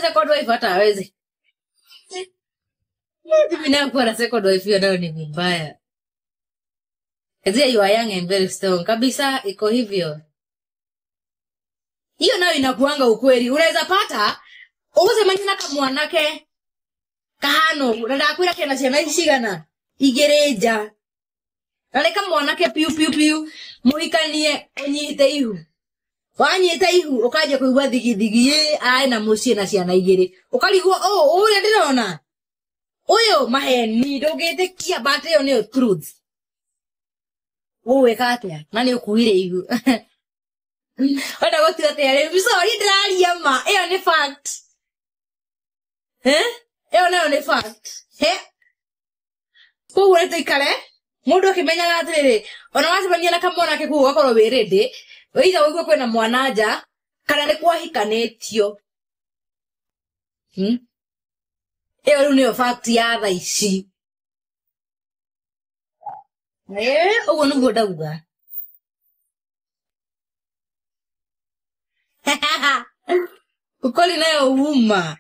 Second wife hata hawezi. Mimi nayo kuwa na second wife hiyo nayo ni vibaya. Ezia, you are young and very strong. Kabisa iko hivyo. Hiyo nayo inakuanga ukweli. Unaweza pata ugucemania na kamwanake kahano na ndakwira kena ciana cigana igĩrĩ nja na nĩ kamwanake piu piu piu mũhikanie ũnyite ihu wanyita ihu ũkanjia kũigua thigithigi ĩ arĩ na mũciĩ na ciana igĩrĩ ũkarigwo ũ ũrĩa ndĩrona ũyũ maheni ndũngĩtĩkia but ĩyo nĩyo truth. Ũgwĩka atĩa na nĩ ũkuire ihu wenda gũtua atĩa rĩu? Sorry, ndĩraria ma, ĩyo nĩ fact. Eh, ĩyo nayo nĩ fact. He koguo nĩ tũikare mũndũ akĩmenyaga atĩrĩrĩ ona wacemania na kamwanake kũu ũgakorwo wĩ ready either ũigue kwĩna mwana nja kana nĩ kwahikanĩtio. Ĩyo rĩu nĩyo fact ya thaa ici. Ũguo nĩguo ndauga. Ukweli nayo uma.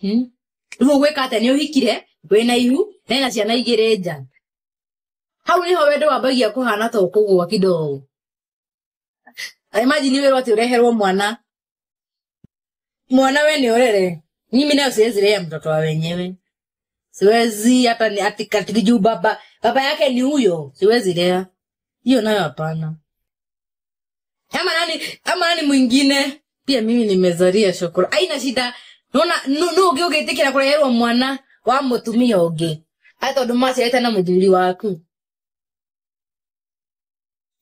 Rĩu ũgwĩka atĩa? Nĩ ũhikire wĩna ihu na ena ciana igĩrĩ nja. Hau nĩho wendo wambagia kũhana ta ũkũgũa kidogo. Imagine wĩrwo atĩ ũreherwo mwana mwana we nĩ ũrere. Mimi nayo siwezi lea mtoto wa wenyewe, siwezi hata ni ati ati juu baba baba yake ni huyo, siwezi lea hiyo nayo hapana. Ama nani mwingine pia mimi nimezaria shukuru aina shida. Nona no no ũngĩ ũgĩtĩkĩra kũreherwo mwana wa mũtumia ũngĩ ati tondũ maciarĩte na mũthuri waku.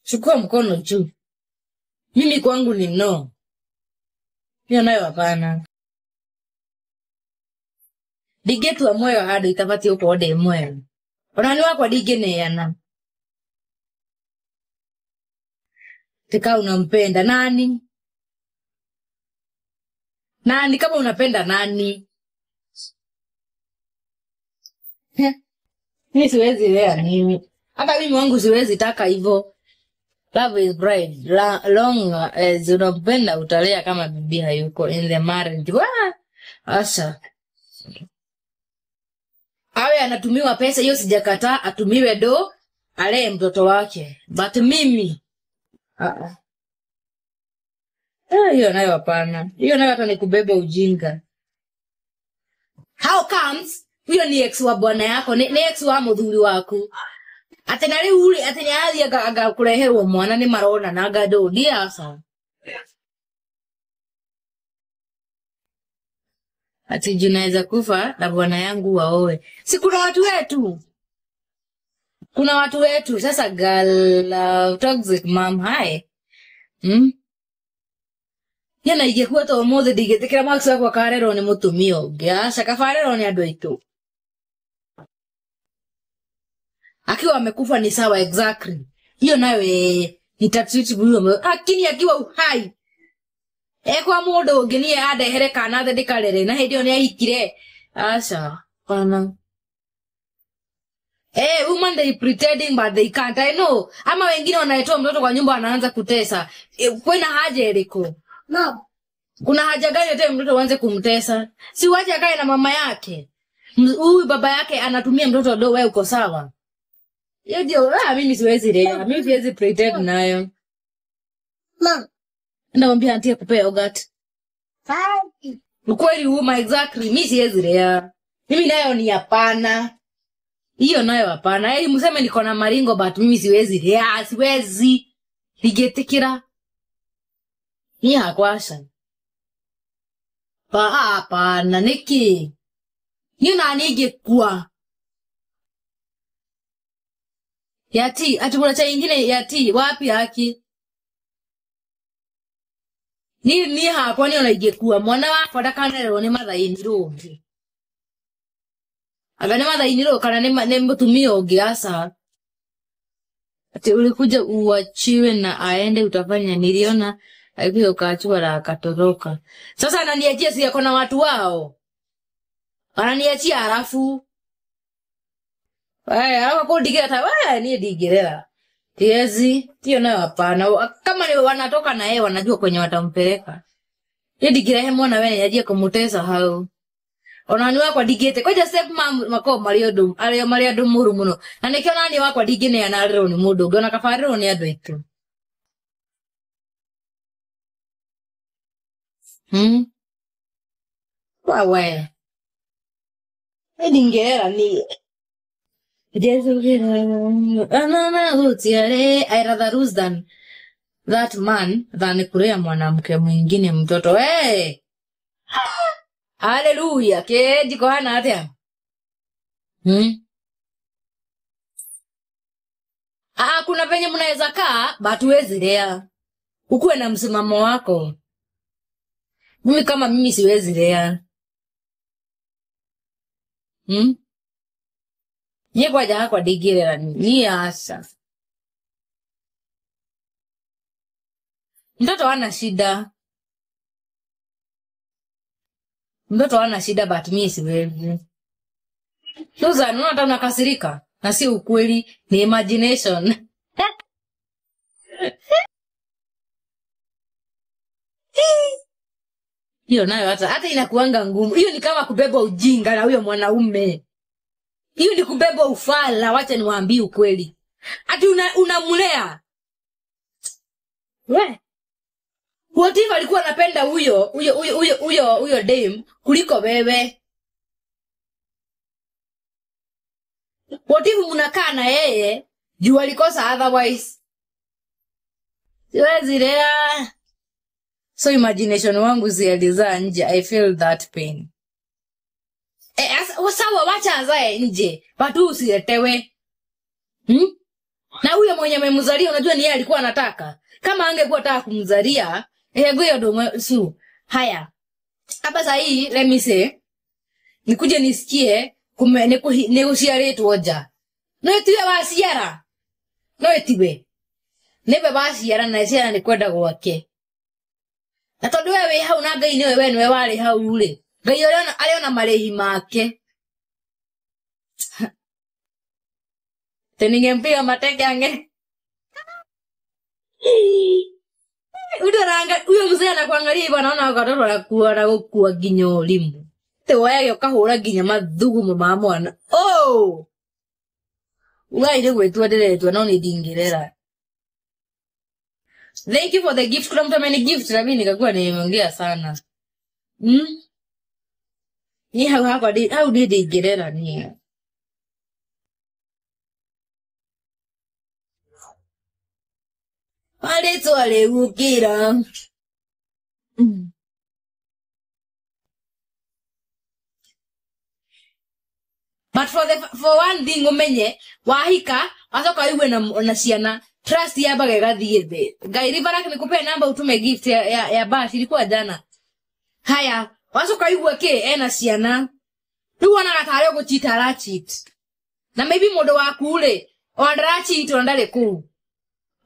Chukua mkono juu. Mimi kwangu ni no. Hiyo nayo hapana. Ndingĩtua muoyo handũ itabatiĩ gũkorwo ndĩ muoyo. Ona nĩ wakwa ndingĩneana. Tika unampenda nani? Nani kama unapenda nani? Mimi siwezi lea mimi. Hata mimi wangu siwezi taka hivyo. Love is blind. Long as unampenda utalea kama bibi hayuko in the marriage. Wah! Asa. Awe anatumiwa pesa hiyo sijakataa, atumiwe do alee mtoto wake. But mimi hiyo nayo hapana. Hiyo nayo hata ni kubeba ujinga. How comes huyo ni ex wa bwana yako, ni ex wa muthuri waku. Ate na riu ri ate nyathi anga kureherwo mwana ni marona na anga ndũ asa. Ati juu naweza kufa na bwana yangu waoe. Si kuna watu wetu. Kuna watu wetu. Sasa girl, toxic mom, hi. Yana ingĩkua ta ũmũthĩ ndingĩtĩkĩra Max wakwa karerwo nĩ mũtumia ũngĩ. Aca kabarerwo nĩ andũ aitũ. Akiwa amekufa ni sawa, exactly. Hiyo nayo nitatreat huyo lakini akiwa uhai kwa mũndũ ũngĩ niĩ andehere kana thĩ ndĩkarere na hĩndĩ ĩyo nĩahikire. Aca hapana. Women they pretending but they can't. I know. Ama wengine wanaletoa mtoto kwa nyumba wanaanza kutesa. Kuna haja iliko? No. Kuna haja gani lete mtoto uanze kumtesa? Si uache akae na mama yake. Huyu baba yake anatumia mtoto do, wewe uko sawa. Hiyo ndio mimi siwezi lea. Mimi siwezi pretend nayo. Mom. Ndamwambia auntie akupe yogurt. Ukweli uma, exactly. Mimi siwezi lea. Mimi nayo ni hapana. Hiyo nayo hapana. Yaani mseme niko na maringo but mimi siwezi lea, siwezi. Ndigetikira. Ni hakwasha. Pa hapana niki. Ni nani ingekuwa? Yati, ati kuna chai ingine yati, wapi haki? Ni hakwa ni ona ingekuwa mwana wakwa ndakanererwo ni mathaini rũngĩ. Anga ni mathaini rũngĩ kana nĩ mũtumia ũngĩ aca. Ati ulikuja uachiwe na aende utafanya, niliona alikuja ukaachua na akatoroka. Sasa ananiachia si yako na watu wao. Ananiachia halafu. Wewe halafu kundigira ta wewe ni ndigirera. Tiezi, tio nayo hapana. Kama ni wanatoka na yeye wanajua kwenye watampeleka. Ni ndingĩrehe mwana wene nyanjie kũmũtesa hau. Ona ni wakwa ndingĩte kwanja step mom makoragwo marĩ ũndũ arĩa marĩ andũ mũru mũno. Na nĩkĩo ona niĩ wakwa ndingĩneana arerwo nĩ mũndũ ũngĩ, ona kaba arerwo nĩ andũ aitũ. Wawe. Ndingĩrera niĩ. I rather lose than that man than kulea mwanamke mwingine mtoto. Hey! Hallelujah. Keji kohana atia. Ah, kuna venye mnaweza kaa but huwezi lea. Ukuwe na msimamo wako. Mimi kama mimi siwezi lea. Nye kwa jaha kwa digirera ni asa. Mtoto hana shida. Mtoto hana shida but mimi siwezi. Susan, unaona hata unakasirika na si ukweli, ni imagination. Hiyo nayo hata inakuanga ngumu. Hiyo ni kama kubebwa ujinga na huyo mwanaume. Hiyo ni kubebwa ufala, wacha niwaambie ukweli. Ati unamlea. We. What if alikuwa anapenda huyo dame kuliko wewe? What if mnakaa na yeye juu alikosa otherwise? Siwezi lea. So imagination wangu zializaa nje. I feel that pain. Sawa, wacha azae nje. But usiletewe. Na huyo mwenye amemzalia unajua ni yeye alikuwa anataka. Kama angekuwa anataka kumzalia, huyo ndo su. Haya. Hapa sasa hii let me say nikuje nisikie negotiate oja. No etiwe wasiara. No etiwe. Nebe wasiara na ciara ni kwenda gwake. Na tondu we wi hau na Ngai niwe we niwe wari hau ri. Ngai ariona marehi make. Teningempiga mateke ange. Udaranga huyo mzee anakuangalia hivyo anaona watoto wanakuwa na gukua nginya ũrimũ. Te woyage ũkahũra nginya mathugumo ma mwana. Oh! Ugai nĩ gwĩtua ndĩretua no nĩ ndingĩrera. Thank you for the gift. Kuna mtu ameni gift na mimi nikakuwa nimeongea sana. Ni hau hakwa hau ndingĩrera ni. Marĩtwa rĩgũkĩra. But for one thing umenye wahika wacoka uigue na ciana trust yambaga ĩgathiĩ thĩ. Ngai Rivarak nikupe namba utume gift ya bash ilikuwa jana. Haya wacoka uigue kĩ ena ciana. Rĩu wonaga tarĩ ũgũcheat aracheat. Na maybe mũndũ waku rĩ ona ndaracheat ona ndarĩ kũu.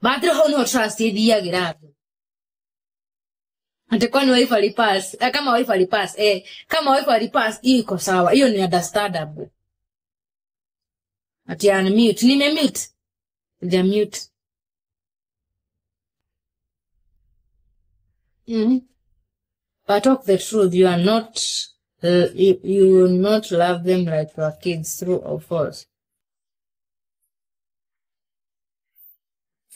But hau niho trust ĩthiagĩra thĩ. Ati kwani wife alipass? Kama wife alipass, kama wife alipass hiyo iko sawa. Hiyo ni understandable. Ati unmute, nime mute. Nja mute. But talk the truth, you are not you will not love them like your kids, true or false.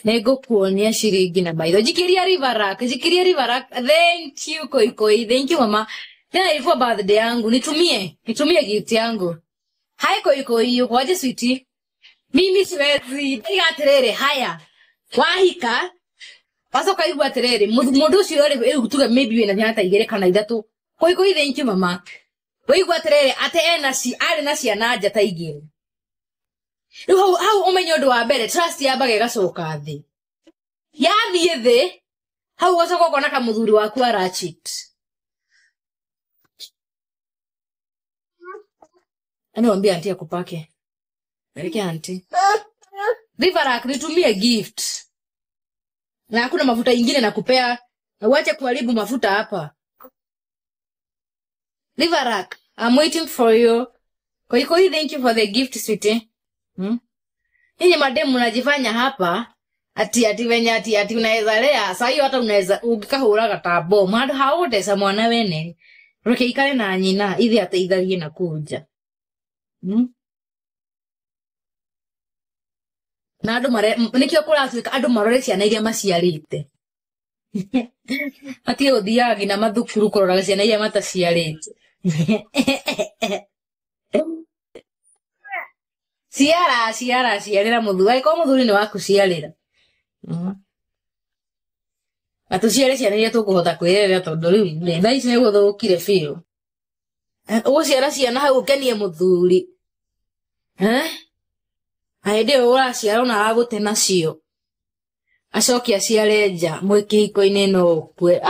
Nego kuonia shiringi na maitho. Jikiria Rivarak, jikiria Rivarak. Thank you Koikoi, thank you mama. Tena ilikuwa birthday yangu, nitumie gift yangu. Hai Koikoi, uko aje sweetie? Mimi siwezi. Ndiga atiriri, haya. Wahika wacoka igua atiriri, mundu ucio ri tuge maybe wina ciana ta igiri kana ithatu. Koikoi, thank you mama. Waigua atiriri ate ena ci ari na ciana nja ta igiri. Rĩu hau ũmenye ũndũ wa mbere trust yambaga ĩgacoka thĩ. Yathiĩ thĩ hau ũgacoka ũkona kamũthuri waku aracheat. Aniwambia auntie akupake. Pelekea auntie. Rivarak nitumie gift. Na hakuna mafuta ingine nakupea. Na uache kuharibu mafuta hapa. Rivarak, I'm waiting for you. Koikoi, thank you for the gift sweetie. Ninyi mademu mnajifanya hapa Ati ati venye ati ati unaweza lea saa hiyo hata unaweza ũngĩkahũraga ta bomu handũ ha gũteca mwana wene reke ikare na nyina ithe ateithagie na kũu nja. Na andũ mare nĩkĩo kũratuĩka andũ marore ciana iria maciarĩte. Matige gũthiaga nginya mathukuru kũrora ciana iria mataciarĩte. Ciara ciara ciarĩra mũthuri angĩkorwo mũthuri nĩ wakuciarĩra. Na tũciare ciana iria tũkũhota kwĩrerera tondũ rĩu rĩ, thaa ici nĩ gũthũkire biũ. Ũgũciara ciana hau ũkenie mũthuri. Na hĩndĩ ĩyo ũraciara ona aragũte nacio. Acoke aciare nja mwĩ kĩhiko-inĩ no ũkue.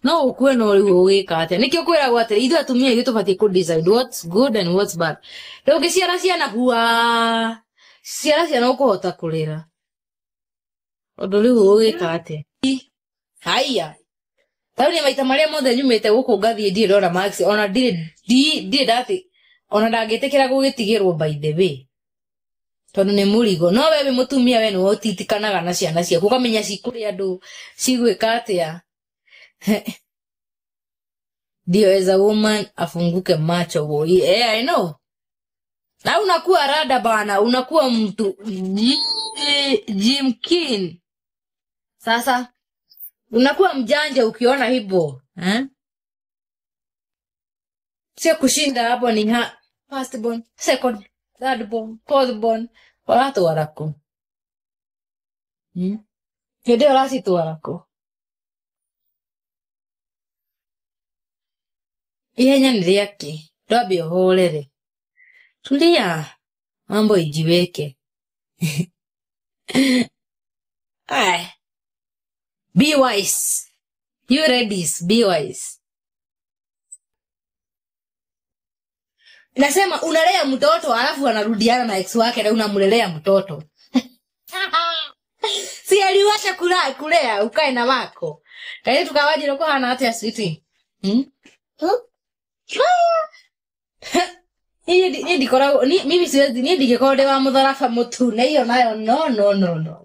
No ũkue no rĩu ũgĩka atĩa? Nĩkĩo kwĩragwo atĩrĩ ithuĩ atumia ithuĩ tũbatiĩ kũ decide what's good and what's bad. Rĩu ũngĩciara ciana hua ciara ciana ũkũhota kũrera. Ũndũ rĩu ũgĩka atĩa? Haiya. Tarĩu niĩ maita marĩa mothe nyumĩte gũkũ ngathiĩ ndirĩ ndona Max ona ndirĩ ndathi ona ndangĩtĩkĩra gũgĩtigĩrwo by the way. Tondũ nĩ mũrigo. No we wĩ mũtumia we nĩwe ũtitikanaga na ciana ciaku ũkamenya cikũrĩa andũ cigwĩka atĩa. Ndio as a woman afunguke macho boy. I know. Na unakuwa rada bana, unakuwa mtu Jim King. Sasa unakuwa mjanja ukiona hivyo, eh? Sio kushinda hapo ni first born, second, third born, fourth born. Ũratwara kũ? Hĩndĩ ĩyo ũracitwara kũ? Ihenya nĩ rĩakĩ? Ndwambe ũhorere. Tulia. Mambo ijiweke. Ai. Be wise. You ladies, be wise. Nasema unalea mtoto alafu anarudiana na ex wake na unamlelea mtoto. Si aliwacha kulea ukae na wako. Kaile tukawaje loko hana hata sweetie. Ni ndikoragwo ni mimi siwezi ni ndingĩkorwo ndĩ wa mũtharaba mũtune iyo nayo no no no no.